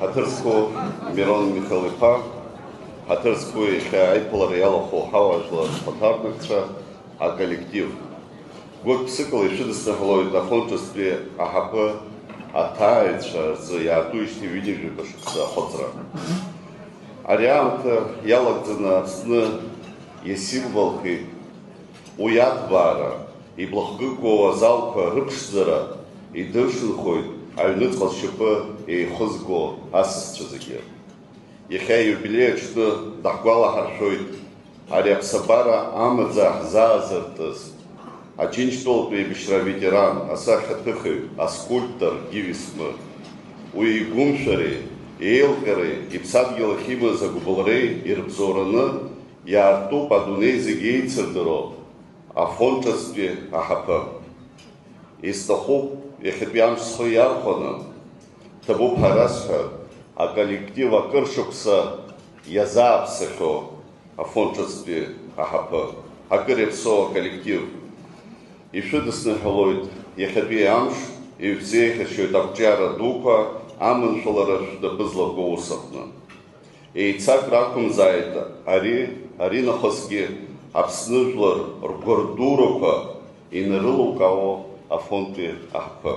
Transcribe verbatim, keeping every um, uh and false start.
Ҳаҭыр зқәу Мирон Михал-иԥа, ҳаҭыр зқәу иахьа аиԥылара иалахәу ҳауаажәлар хәаҭарнакцәа, аколлектив. Гәык-ԥсыкала ишәыдысныҳәалоит Афон ҿыцтәи аҳаԥы аҭааҩцәа рзы иаарту ижьҭеи ҩынҩажәаба шықәса ахыҵра. Ари аамҭа иалагӡаны Аԥсны иасимволхеит уи аҭбаара, иблахкыгоу азалқәа рыԥшӡара идыршанхоит аҩныҵҟа зшьапы еихызго асасцәа зегьы. Иахьа аиубилеи аҽны даҳгәалаҳаршәоит ари аԥсабара амаӡа ҳзаазыртыз, Аџьынџьтәылатәи еибашьра аветеран, асахьаҭыхҩы, аскульптор Гиви Смы. Уи игәымшәареи, еилҟьареи, иԥсадгьыл ахь имаз агәыбылреи ирыбзоураны иаартуп адунеи зегь еицырдыруа Афон ҿыцтәи аҳаԥы. Исҭахуп иахьатәи амш схы иархәаны, ҭабуп ҳәа расҳәар, аколлектив акыр шықәса иазааԥсахьоу Афон ҿыцтәи аҳаԥы, акыр иаԥсоу аколлектив. Ишәыдысныҳәалоит иахьатәи амш, ишәзеиӷьасшьоит ақәҿиара дуқәа, аманшәалара шәнапы злаку ус аҟны. Еицакра ақәымзааит ари, аринахысгьы Аԥсны жәлар ргәырдурақәа инарылукаауа Афонтәи аҳаԥы.